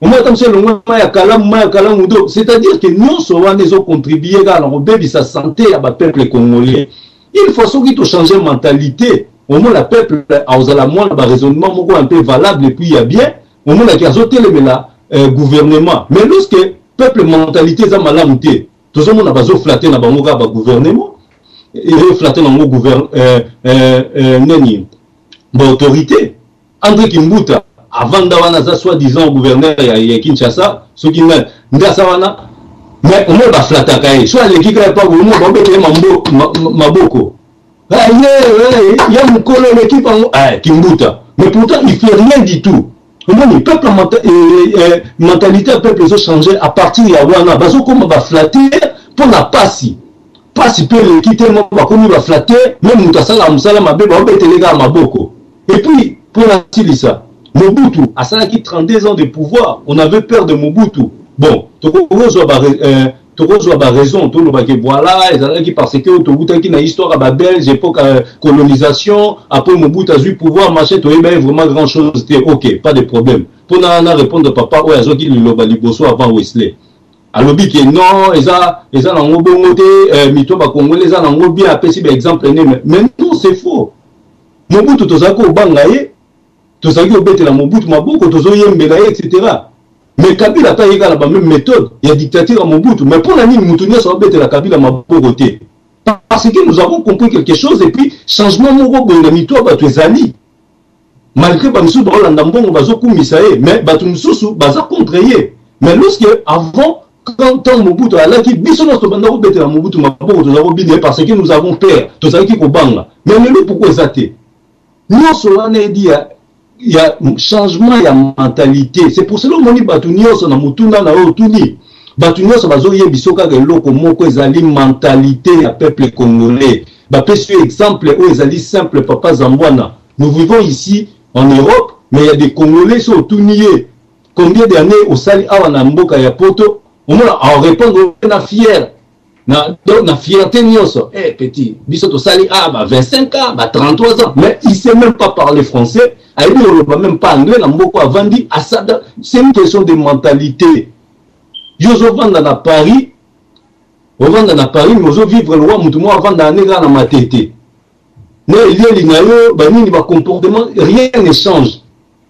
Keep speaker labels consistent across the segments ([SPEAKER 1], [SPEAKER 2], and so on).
[SPEAKER 1] Omoni ata mosusu elongwe mai ya kalamu, mai ya kalamu. Donc c'est-à-dire que nyonso wana ezocontribue kaka na kobebisa santé ya bapeuple congolais. Une fois soki tochange mentalité, omona peuple akozala mwana baraisonnement moko un peu valable et puis ya bien, omonaki azotelemela gouvernement. Mais lorsque peuple mentalité eza malamu te, tozomona bazoflate na bango kaka bagouvernement, ezoflate nango nani, baautorité. André Kimbuta avanda wana, aza soi disant gouverneur ya Kinshasa, soki nani nde aza wana, mais omoi baflataka ye. So aleki kaka epa boye, omoi babetele maboko, ye ya mokolo eleki bango Kimbuta, mais pourtant il fait rien du tout. Omoni peuple, mentalité ya peuple ezochange à partir ya wana. Bazokoma baflatter mpo na pasi, pasi mpe eleki te, mo bakomi baflatter. Même moto asalaka mosala mabe, baobetele kaka maboko. Et puis mpo na silisa, Mobutu asalaki 32 ans de pouvoir, on avait peur de Mobutu. Bon, tokozwa baraison, tolobaki voilà, ezalaki parce que towutaki na histoire ya babelge, époque ya colonisation. Après Mobutu azwi pouvoir, machin, toyeba ye vraiment grand chose te. Ok, pas de problème. Mpona na répondre papa oyo azwaki liloba liboso avant, Wesley, alobi ke non, eza nango bongo te, mito bakongoli eza nango bien, apesi baexemple neme. Mais non, c'est faux. Mobutu tozalaki kobanga ye, tozalaki kobetela Mobutu maboko, tozoyembela ye, etc. Mais Kabila ata ye kaka na bameme méthode ya dictature ya Mobutu, mais mpo na nini mutu nyonso abetela Kabila maboko te? Parce que nous avons compris quelque chose et puis changement moko boye na mito ya bato ezali. Malgré bamisusu baolanda mbongo, bazokumisa ye, mais bato mosusu baza contre ye. Mais lorsque avant, quand ntango Mobutu alaki, biso nyonso tobanda kobetela Mobutu maboko, toza kobina ye parce que nous avons peur, tozalaki kobanga. Mais lelo pourquoi eza te? Nyonso wana edi ya changement ya mentalité. C'est pour cela omoni bato nyonso na motuna na oyo otuni, bato nyonso bazoyebi kaka eloko moko, ezali mentalité ya peuple congolais. Bapesi yo exemple oyo ezali simple, papa Zambwana. Nous vivons ici en Europe, mais il y a des Congolais, so otuni ye combien d'années osali awa na mboka ya poto, omona arépondre na fier na, donc, na fierté nyonso: "Eh petit, biso tosali ba 25 ans, ba 33 ans." Mais il sait même pas parler français, ayebi koloba même pas anglais na mboka avandi asada. C'est une question de mentalité. Yo ozovanda na Paris, ovanda na Paris, mais ozovivre lokola motu moko avanda ane kaka na Matete, na elieli na yo, banini, bacomportement, rien ne change.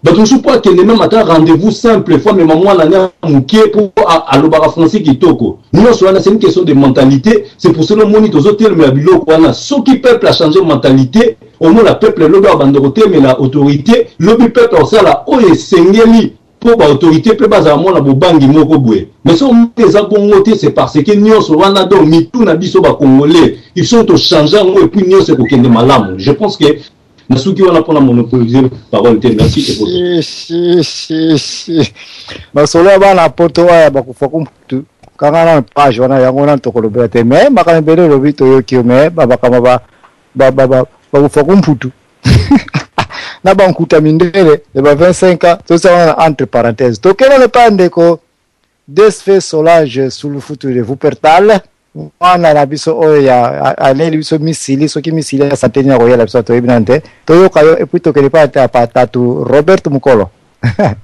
[SPEAKER 1] Bato mosusu mpo akende même ata rendez-vous simple, faut amema mwana ne moke mpo alobaka français kitoko. Nyonso wana, c'est une question de mentalité. C'est pour cela omoni tozotelemela biloko wana. Soki peuple achange mentalité, omona peuple lobi abanda kotelemela autorité, lobi peuple akosala oyo esengeli mpo baautorité mpe bazala mwana bobangi moko boye. Mais soki omoni eza bongo te, c'est parce que nyonso wana, donc mitu na biso bacongolais, il faut tochange yango et puis nyonso ekokende malamu. Je pense que nasuki wana mpona monopoliser parole te. Merci.
[SPEAKER 2] Masolo ya bana poto oyo bakufa kumputu, kanga na page wana, yango wana tokolobela te. Mais makambo ebele olobi, toyoki yo. Mais bamakambo bakufa kumputu na bankuta mindele ya ba 25 ans, tosala wana entre parenthèse. Tokende na epai ndeko Desfe Solange Sulufutu de Wuppertal, mwana na biso oyo ya aleli biso misili. Soki misili ya santeni ya koyela biso, toyebi nanu te. Toyoka yo et puis tokende epai ya patatu Robert Mukolo.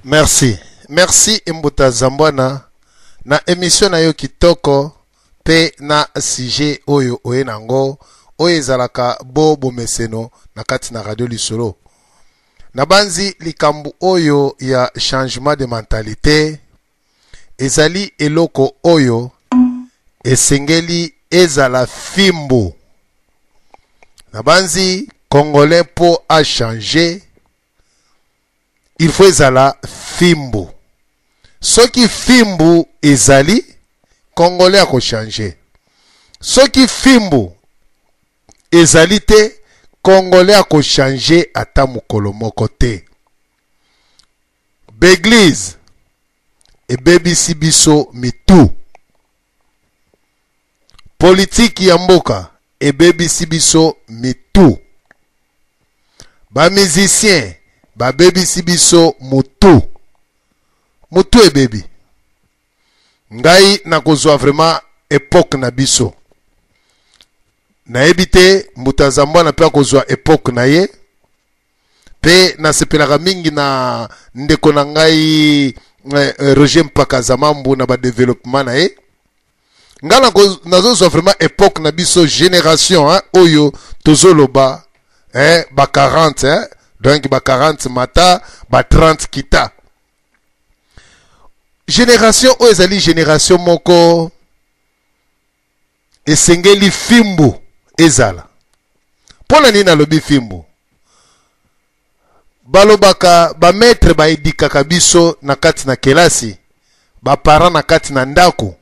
[SPEAKER 3] Merci, merci Mbuta Zambwana na émission na yo kitoko mpe na sujet oyo oye nango, oyo ezalaka bo bomeseno na kati na Radio Lisolo. Nabanzi likambo oyo ya changement de mentalité ezali eloko oyo esengeli ezala fimbu. Nabanzi congolais mpo achange, il faut ezala fimbu. Soki fimbu ezali, congolais akochange. Soki fimbu ezali te, congolais akochange ata mokolo moko te. Baeglise ebebisi biso mitu, politiki ya mboka ebebisi biso mitu, bamusicien babebisi biso mutu, mutu ebebi. Ngai nakozwa vraiment époque na biso, nayebi te mbuta Zambwana mpe akozwa époque na ye. Mpe nasepelaka mingi na ndeko na ngai. eh, eh, Roger Mpaka Zamambu na ba développement na ye. Nga nazozwa vraiment époque na biso génération hein, oyo tozoloba hein, ba 40 hein, donc ba 40 mata ba 30 kita. Génération oyo ezali génération moko esengeli fimbu ezala. Mpo na nini nalobi fimbu? Balobaka ba maître ba edikaka biso na kati na kelasi, ba parents na kati na ndako.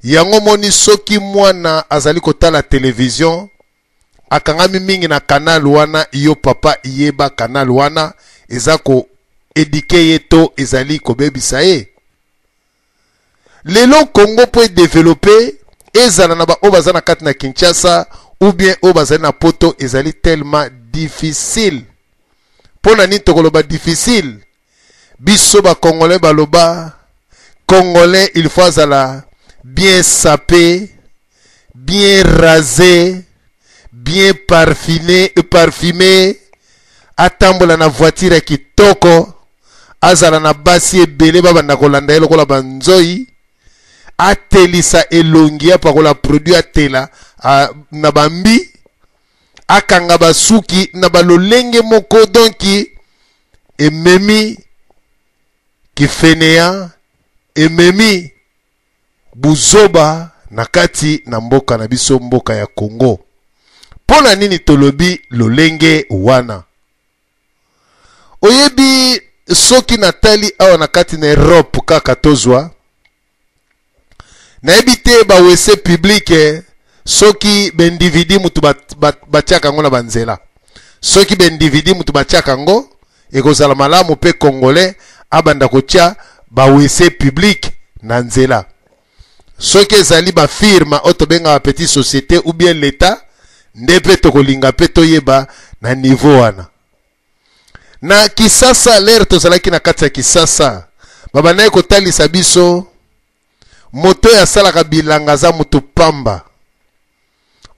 [SPEAKER 3] Yango moni soki mwana azali kotala television akangami mingi na canal wana, yo papa yeba canal wana eza ko edike ye to ezali kobebisa ye. Lelo Congo mpo edevelope ezala na baoyo baza na kati na Kinshasa ou bien oyo bazali na poto ezali tellement difficile. Mpo na nini tokoloba difficile? Biso ba Congolais baloba Congolais il faut azala bien sapé, bien rasé, bien parfumé, parfumé, atambola na voiture ya kitoko, azala na basi ebele babanda kolanda ye lokola banzoi, atelisa elongi, apakola produit atela a, na bambi, akanga basuki na balolenge moko, donki ememi kifeneya, ememi buzoba na kati na mboka na biso, mboka ya Congo. Mpo na nini tolobi lolenge wana? Oyebi soki natali awa na kati na Europe kaka tozwa, nayebi te ba WC public soki b'individu mutu batiaka yango na banzela, soki b'individu mutu batiaka yango ekozala malamu pe Congolais abanda kotia ba WC public na nzela. Soki ezali ba firme oyo tobengaka petite société ou bien l'État, nde pe tokolinga pe toyeba na niveau wana. Na Kisasa, l'heure tozalaki na kati ya Kisasa, babandaki kotalisa biso moto oyo asalaka bilanga aza moto pamba,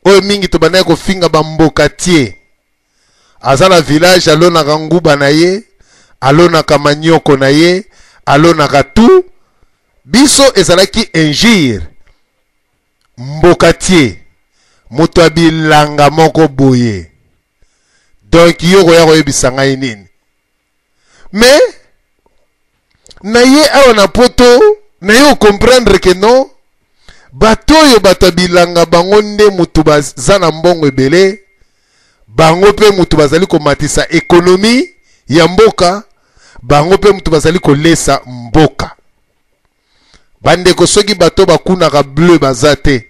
[SPEAKER 3] oyo mingi tobandaki kofinga ba mbokatier. Aza na village, alonaka nguba na ye, alonaka manioko na ye, alonaka tout. Biso ezalaki injure, mbokatier, moto ya bilanga moko boye. Donc yo koya koyebisa ngai nini? Mais na ye awa na poto, na ye comprendre que non, bato oyo bato ya bilanga bango nde moto baza na mbongo ebele, bango mpe moto bazali komatisa ekonomi ya mboka, bango mpe moto bazali kolesa mboka. Bandeko, soki bato bakunaka bleu baza te,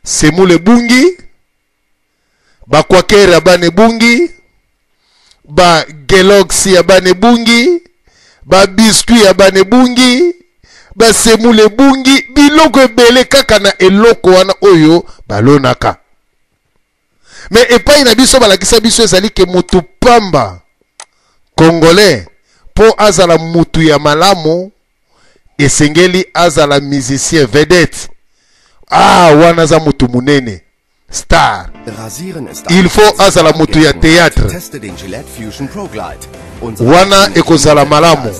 [SPEAKER 3] semoule ebungi, bakwakere ya bana ebungi, ba Kellogg's ya bana ebungi, ba biscuit ya bana ebungi, ba semoule ebungi, biloko ebele kaka na eloko wana oyo balonaka. Mais epai na biso balakisa biso ezali ke mutu pamba Congolais po azala mutu ya malamu esengeli azala musicien vedette. Ah, wana aza mutu munene, star. Il faut azala mutu ya théâtre. Wana ekozala malamu.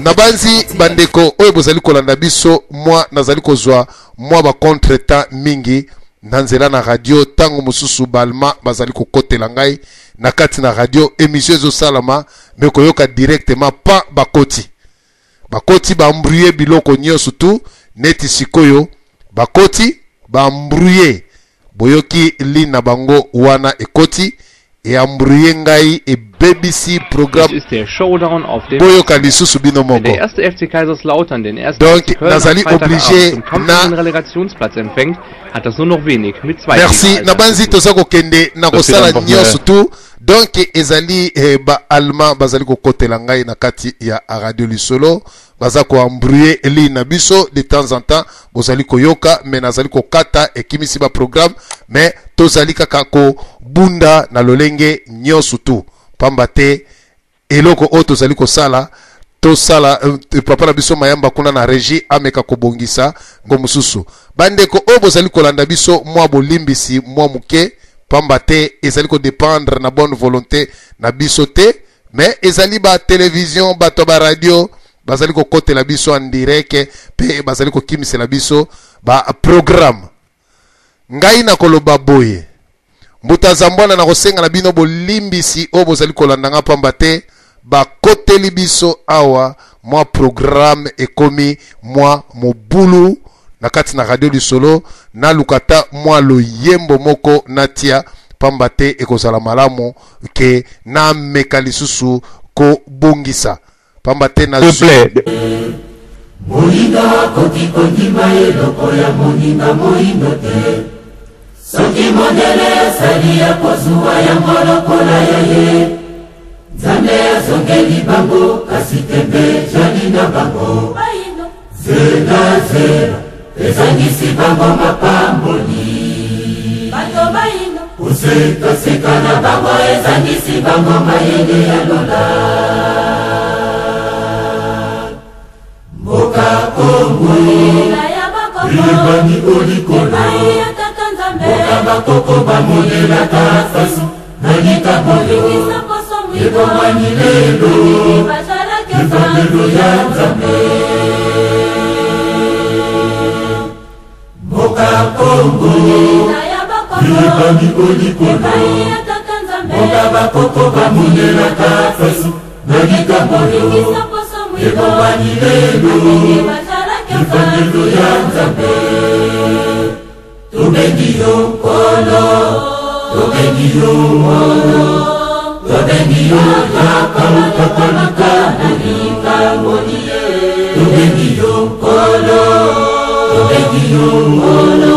[SPEAKER 3] Nabanzi bandeko oyo bozali kolanda biso, mwa nazali kozwa mwa ba contretemps mingi na nzela na radio. Tango mosusu balma bazali kokotela ngai na kati na radio, émission ezosalama me koyoka directement pa bakoti, bakoti ba embrouiller biloko nyonso tu neti sikoyo bakoti ba embrouiller, boyoki ligne na bango wana ekoti e embrouiller ngai, ebebisi programme.
[SPEAKER 4] Es ist der Showdown auf dem
[SPEAKER 3] Boyoka lisusu bino
[SPEAKER 4] Wenn
[SPEAKER 3] moko.
[SPEAKER 4] der erste FC Kaiserslautern den ersten
[SPEAKER 3] Donc,
[SPEAKER 4] FC Köln am
[SPEAKER 3] nazali
[SPEAKER 4] Freitagabend
[SPEAKER 3] obligé
[SPEAKER 4] zum Kampf
[SPEAKER 3] na
[SPEAKER 4] um den Relegationsplatz empfängt, hat das nur noch wenig mit
[SPEAKER 3] Merci.
[SPEAKER 4] Zweitliga-Alltag
[SPEAKER 3] Nabanzi
[SPEAKER 4] zu tun.
[SPEAKER 3] toza kokende na
[SPEAKER 1] Ça, c'est
[SPEAKER 3] kosala
[SPEAKER 1] important.
[SPEAKER 3] nyonso tu. Donc ezali ba allemand bazali kokotela ngai na kati ya radio Lisolo, baza ko embrouiller ligne na biso de temps en temps, bozali koyoka mais nazali kokata ekimisi ba programme, mais tozali kaka kobunda na lolenge nyonso tu, pamba te eloko oyo tozali kosala, tosala papa na biso Mayamba kuna na régie ameka kobongisa ngo mosusu. Bandeko oyo bozali kolanda biso, mwa bolimbisi mwa moke, pamba te ezali kodépendre na bonne volonté na biso te. Mais ezali ba television, bato ya ba radio bazali kokotela biso en direct mpe bazali kokimisela biso ba programme. Ngai nakoloba boye, Mbuta Zambwana, nakosenga na bino bolimbisi oyo bozali kolanda nga, pamba te bakoteli biso awa mwa programme ekomi mwa mobulu na kati na radio lisolo. Naluka ata mwa loyembo moko natia, pamba te ekozala malamu ke nameka lisusu kobongisa, pamba te na
[SPEAKER 5] Moyindo akoki kondima eloko ya moninga moyindo te. Soki mondele asali ya kozuwa yango lokola ya ye. Nzambe azongeli bango, kasi tembe ejali na bango. Zela zela ezangisi bango mapamboli. Kosekaseka na bango ezangisi bango mayele ya lola. Mboka Kongo eyebani o likolo, mboka bakoko bamonelaka faso na likambo ebongwani lelo efandelo ya Nzambe. Mboka Kongo eyebani o likolo, mboka bakoko bamonelaka faso na likambo ebongwani lelo efandelo ya Nzambe. Tobengi yo Nkolo, tobengi yo Nkolo, tobengi yo yaka okata likambo likambo liye. Tobengi yo Nkolo, tobengi yo Nkolo,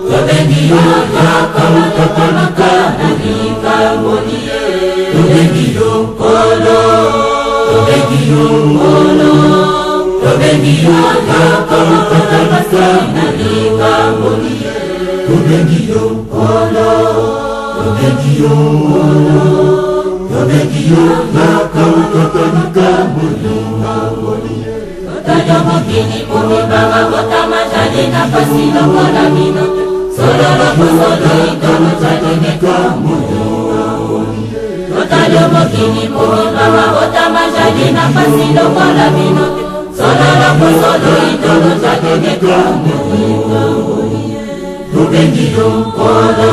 [SPEAKER 5] tobengi yo yaka okata likambo likambo liye. Tobengi yo Nkolo, tobengi yo Nkolo, tobengi yo yaka okata likambo likambo liye. Tobengi yo Nkolo, tobengi yo Nkolo, tobengi yo yaka okata likambo likambo liye. Tata mokili mobimba babotama jali na pasi lokola bino te. Sololo posolo itolo jali likambo Tata mokili mobimba babotama jali na pasi lokola bino te. Sololo posolo itolo jali likambo Tobengi yo Nkolo,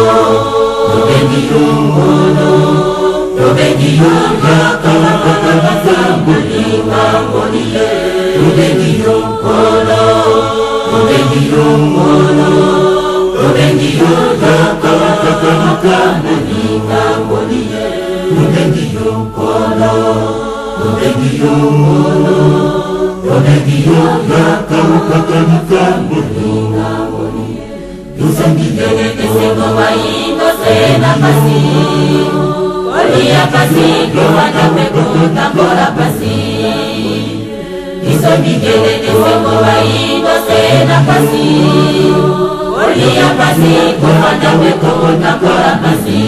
[SPEAKER 5] tobengi yo Nkolo, tobengi yo yaka okata likambo likambo liye. Tobengi yo Nkolo, tobengi yo Nkolo, tobengi yo yaka okata likambo likambo liye. Tobengi yo Nkolo, tobengi yo Nkolo, tobengi yo yaka okata likambo likambo liye. Esengo bayindo se na pasi, kolia pasi, kowanda mpe kotambola pasi. Biso mindele esengo bayindo se na pasi, kolia pasi, kowanda mpe kotambola pasi.